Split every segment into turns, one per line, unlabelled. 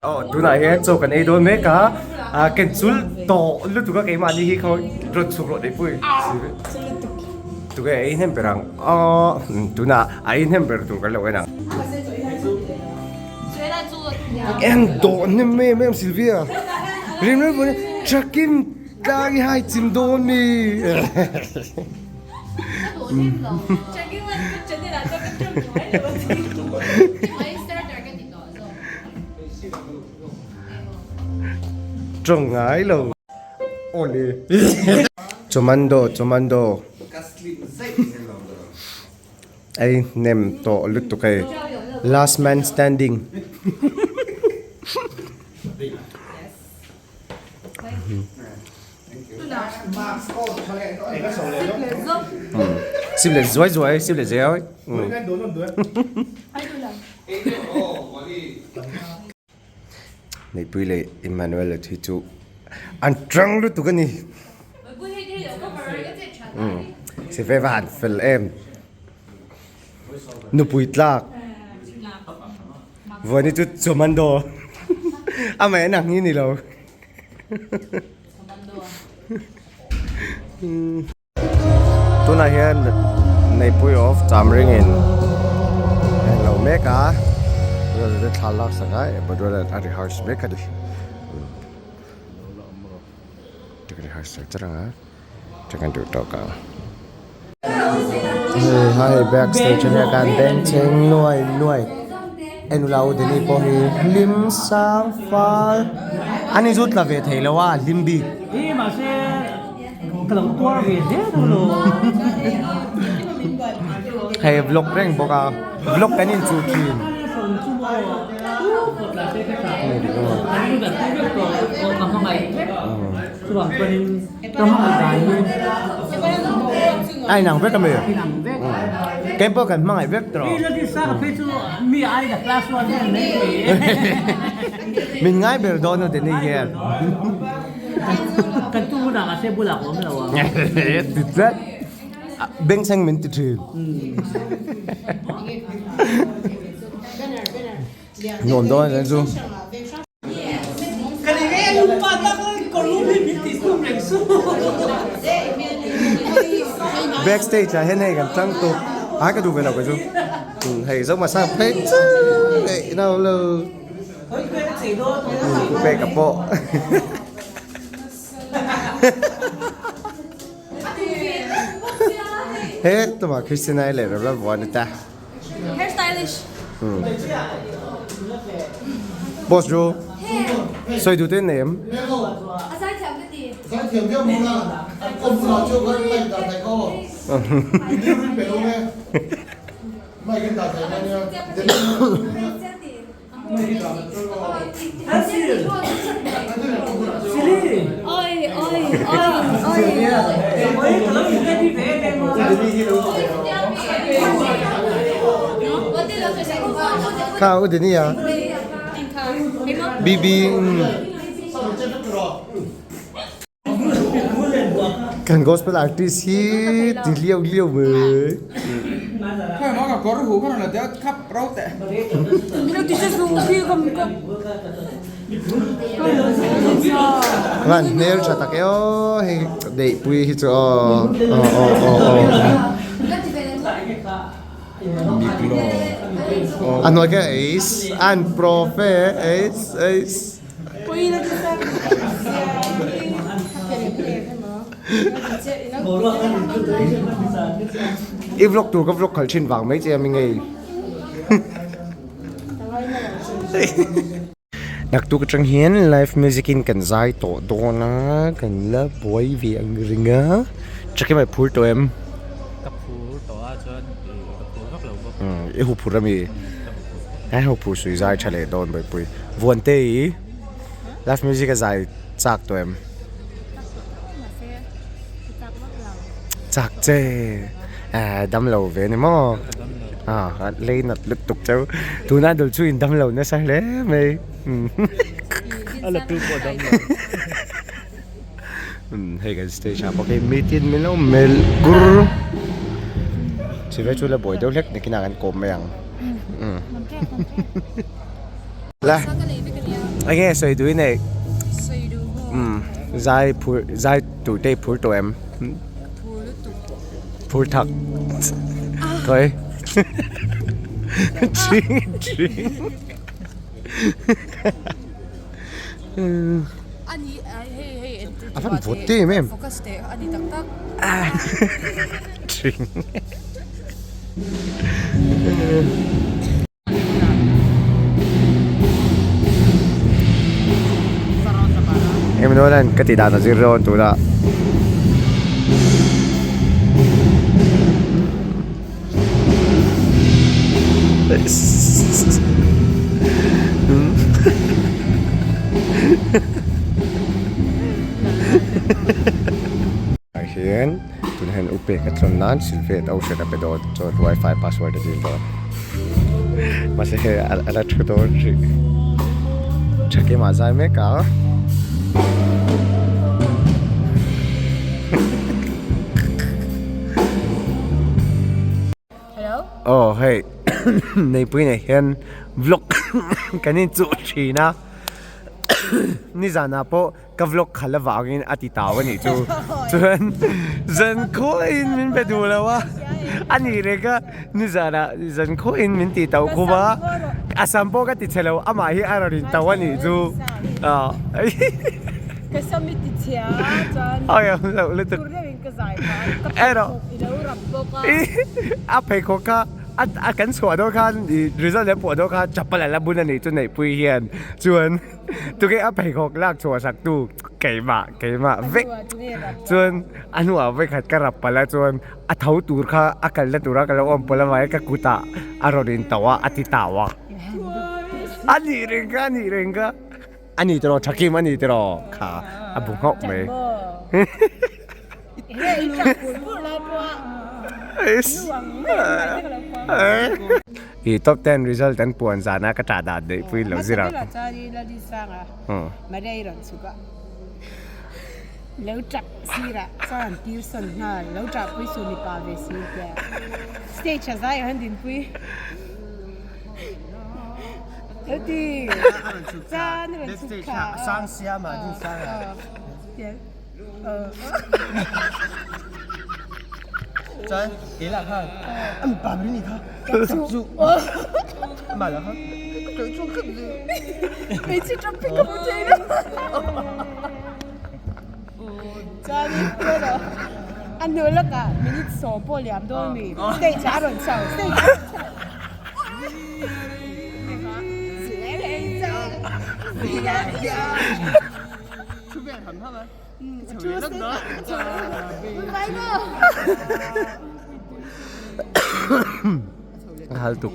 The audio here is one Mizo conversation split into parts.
Aw tunah hian chaw kan ei dawn mek a, ah ken chul tawh lutuk a keimahni hi khaw rawn chhuk rawh neipui tuke a ei hnem ber ang aw tunah a ei hnem ber tur kan lo en ang. En dawh hnem em em Sylvia rim rim pawh trekking tlang i hai chim dawn mi. Tawng ngai lo. Awle. Chawmando chawmando. Ei hnem tawh lutuk hei. Last man standing. Sim leh zuai zuai sim leh zeu. Neihpui leh Emmanuel a thi chu an tang lutuk a ni. Si ve va han fel em. Nupui tlak. Vawiin chu Chawmando a mah en ang hi ni lo. Tunah hian Neihpui of Chamring in a lo mek a, thla lak sak a a rehearse mek a ni. Rehearse char ang a. Kan duh tawk ang. Hei hai backstage ania kan bengchheng nuai nuai en ula u Deni pawh hi hlim sang fal a ni chu tla ve thei lo a hlim bik.
Ih mahse ka lo tuar ve hle dawn lo.
Hei vlog reng bawk a vlog kan inchuh thin. A inang vek a mi? Kei pawh kan hmangaih vek tawh. Min ngai ber dawn a Danny hian. Ti tlat. Bengchheng min ti thin. Nuam dawn a chu. Back stage ah hian hei kan tang tawp a ka duh ve lo kei chu hei zo masa phei chu hei no lo ku pek a pawh he tumah Christina i leh reuh la vuan ta.
Hair stylish.
Boss Joe, sawi duh te nei em?
A zai thiam ka ti.
Zai thiam viau maw la, an kawm bulah chu kan mic dah thei khaw. Video rin pe lo nge. Mic in dah thei mai nia.
Oi oi oi oi.
Kha u Dini a. BB. Kan gospel artist hi ti liau liau mai. Van hmel tha tak e aw hei Neihpui hi chu aw aw aw aw aw. A hnuai kha eis an profe eis eis. I vlog tur ka vlog khalh thin vang mai che a mi ngei. Naktuk atang hian live music in kan zai tawh dawn a kan la buai ve ang ring a Chucky mai phur tawh em?
Ka phur tawh a chuan ka phur vak lo bawk.
I hu phur ami? He ho phur sui zai tha leh dawn Bawipuii. Vuante i live music a zai chak tawh em? Chak che eh dam lo ve ni maw? Ah lei nat lutuk cheu tuna dul chu in dam lo nasa hle mai.
A la tu pawh dam lo.
Hei kan stage ah bawk hi meeting min lo melh gur chuvei chu la buai deuh hlek nikinah kan kawm mai ang la. Enge sawi duh i neih?
Sawi duh maw?
Umm zai phur zai tur te i phur tawh em?
Phur lutuk.
Phur thak. Khawi? Ching ching.
Ani hei hei entir
A van vawt em em.
Focus teh ani tak tak.
Ching. Emmanuel ka tih dan a zir dawn tunah. Ah hian tunah hian upe ka tlawn nan silvet a hriat a pe dawn chuan wifi password a dil dawn mahse hei a la thu dawn hrih thakim ah zai mek a.
Hello.
Aw hei neipui nei hian vlog kan inchuh thin a nizanah pawh ka vlog khalh avangin a ti tau a nih chu chuan zan khawihin min be duh lo a a nih reng a nizanah zan khawihin min tih tauh khum a a sam pawh ka ti chhe lo amah hi a rawn in tauh a nih chu ah
Ka sam i ti chhia chuan
Oi a hmu loh lutuk.
Tur deuhin ka zai phah a, ka pheikhawk i lo rap bawk a.
A pheikhawk kha a kan chhuah dawn khan i result an puah dawn khan chapal a la bun a nih chu neihpui hian chuan tunge a pheikhawk lak chhuah sak tu keimah keimah vek chuan a hnuah vawikhat ka rap palh a chuan a tho tur kha a kalna tura ka lo awm palh avangin ka kutah a rawn in tauh a a ti tau a a nih reng kha a nih reng kha. A ni tiraw Thakim a ni tiraw kha a bu nghauh mai. I top ten result an puan zana ka tah dan daih pui lo zir ang.
Sang siam ah ding sang ah. Chuan kei lah khan a mipa ber ni kha chak chu amah lah khan ka tawih chhuak khat ve.
Hmeichhe tap hi ka hmu thei lo. Chuan a hnu lawkah minute sawm pawh liam dawn mi stage ah a rawn chho stage ah a rawn chho.
A hal tuk.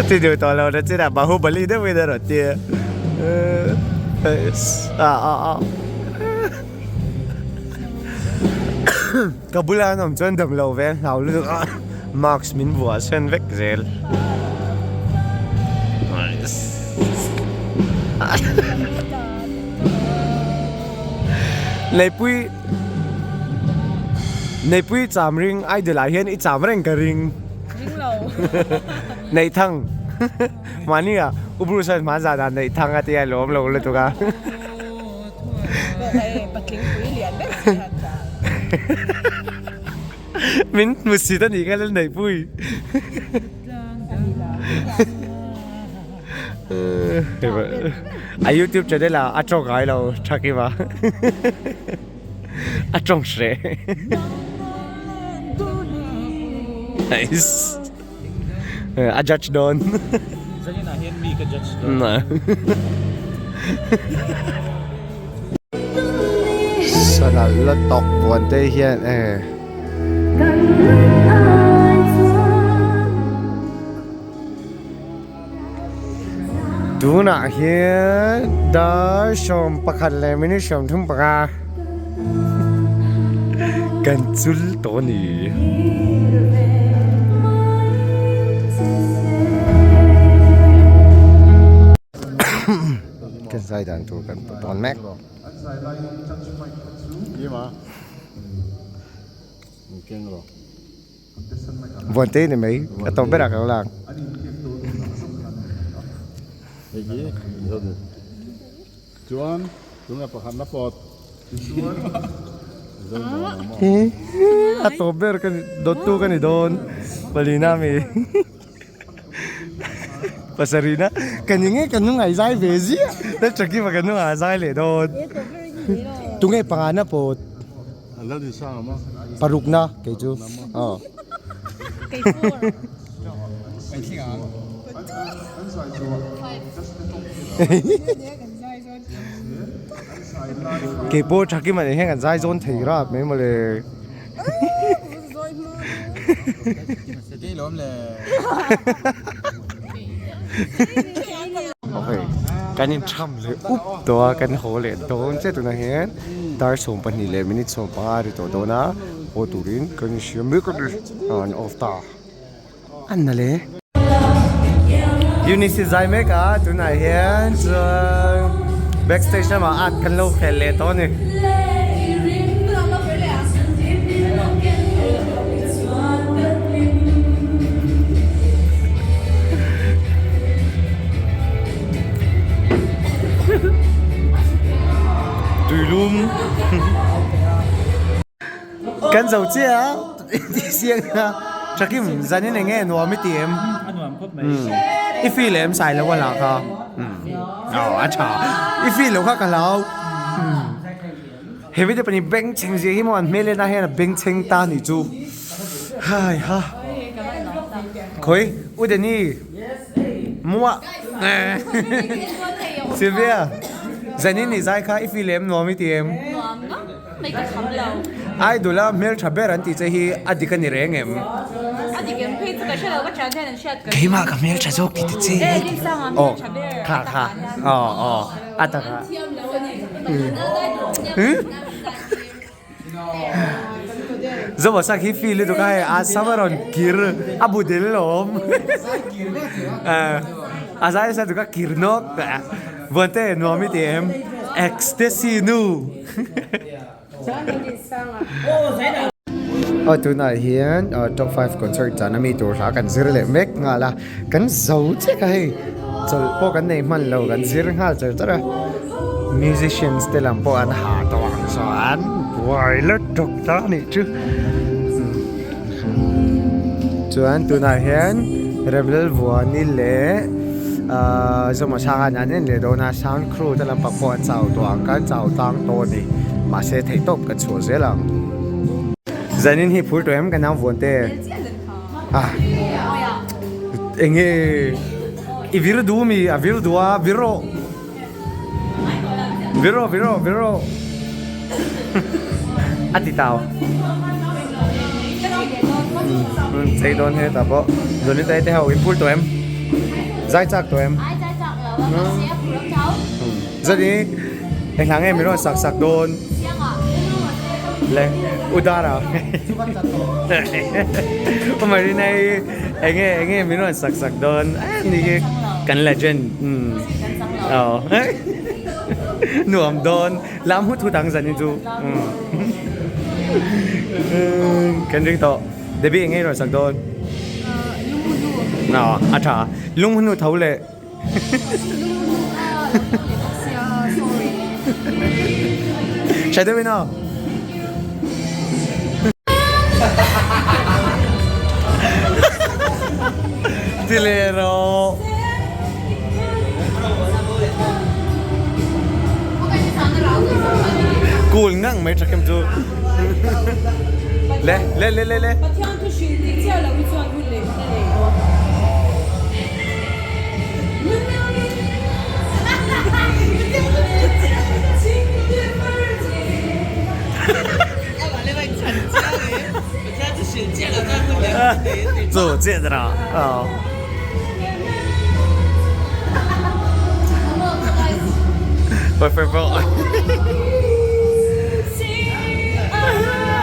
Ti duh tawh lo na chinah Bahubali deuhin a rawn ti a. Ka bula an awm chuan dam lo ve a hlau lutuk a mask min vuah sen vek zel. Neipui Neipui cham ring idol ah hian i cham reng ka ring.
Ring lo.
Neihthang mahni ah U Bruce hian hma zan ah Neihthang a tia lawm lo lutuk a. Min hmu sit a nih kha lal Neihpui. A youtube channel ah a tawng ngai lo Thakima a tawng hreh. Nice. A judge dawn.
Zanin ah hian mi ka judge dawn.
Sana la tawk buan te hian e. Tunah hian dar 11 leh minute 35 kan chul tawh a ni. Zai dan tur kan tawn mek. Vuante ni mai a tawp berah ka lo lang. A tawp ber ka ni dawttu ka ni dawn palina mi pasarihna ka ni nge ka hnungah i zai ve ziah ta Chakima ka hnungah a zai leh dawn tunge pangana pawh parukna kei chu aw. Kei pawh Thakima nen hian kan zai zawn thei rap mai mawle. Okay kan in tham leh up tawh a kan haw leh dawn chiah tunah hian dar 12 leh minute 15 a ri tawh dawn a haw turin kan inhria mek a ni an off ta. An le. Eunice zai mek a tunah hian chuan backstage lamah art kan lo khel leh tawh a ni. Tuilum. Kan zo chiah a tih siang a Thakim zanin eng nge nuam i ti em?
A nuam khawp mai.
I feel em sai lo a lah kha. Aw a tha. I feel lo kha ka hlau. He video pahnih bengchheng zia hi maw an hmel en ah hian a bengchheng ta nih chu. Hai ha. Khawi U Danny. Muah. Sylvia zanin i zai kha i feel em nuam i ti em?
Nuam ngam. Mai ka kham lo.
Idol a hmeltha ber an tih che hi a dik a ni reng em?
A dik em phei chu ka hre lo ka thian hian an hriat ka ring.
Keimah ka hmeltha zawk ti ta che.
E Linsanga hmeltha ber
kha kha aw aw a taka.
Thiam lo a ni.
Zobasak hi feel lutuk a hei a sam a rawn kir a bu del lawm. A zai nasa lutuk a kir nawk. Vuante nuam i ti em? Ecstasy nu. Aw tunah hian top 5 concert zan ami tur hla kan zir leh mek nghal a kan zo chiah a hei chawlh pawh kan nei hman lo kan zir nghal char char a musicians te lam pawh an ha tawh ang chuan buai lutuk ta a nih chu chuan tunah hian Remlalvuani leh ahh Zawmawsanga an en leh dawn a sound crew te lampang pawh an chau tawh ang khan chau tlang tawh a ni mahse theihtawp kan chhuah zel ang. Zanin hi phur tawh em ka nau vuan te ah eng nge i vir duh mi a vir duh a vir rawh vir rawh vir rawh vir rawh a ti tau chei dawn he tah pawh Johnny te te ho in phur tawh em zai chak tawh em Zani eng hla nge min rawn sak sak dawn le Udara U Marina hi eng nge eng nge min rawn sak sak dawn ni hi kan legend aw nuam dawn lam hut hut ang Zani chu kan ring tawh Debbie eng nge i rawn sak dawn aw a tha lunghnu tho leh. Tha deuh in aw. Ti leh rawh. Cool ngang mai tha kem chu. Le le le le le. Chu chiah ta aw. Perfect bro.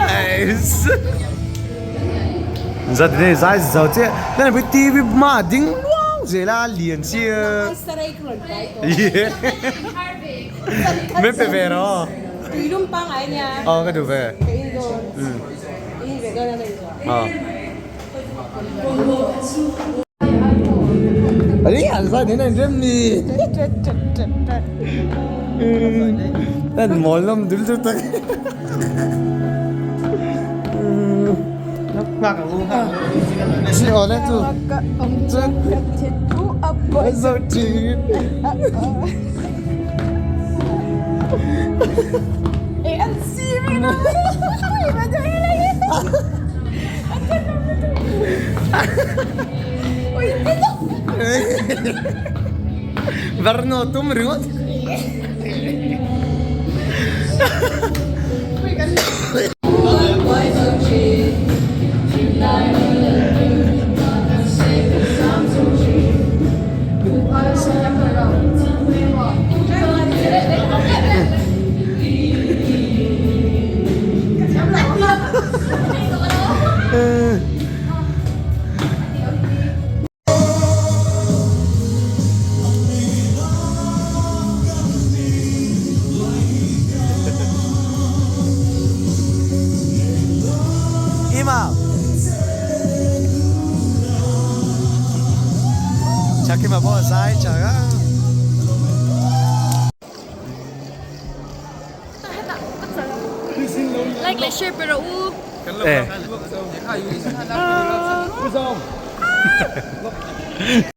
Nice. Zat ni zai zo chiah. Nan pui TV ma ding luau. zel a lian sia. Min pe ve rawh. Aw ka duh ve. An mawl lam dul chu tak. Varno tum ringawt. Ima. Chakima pawh a zai chak a.
Like leh share pe rawh u.
Eh.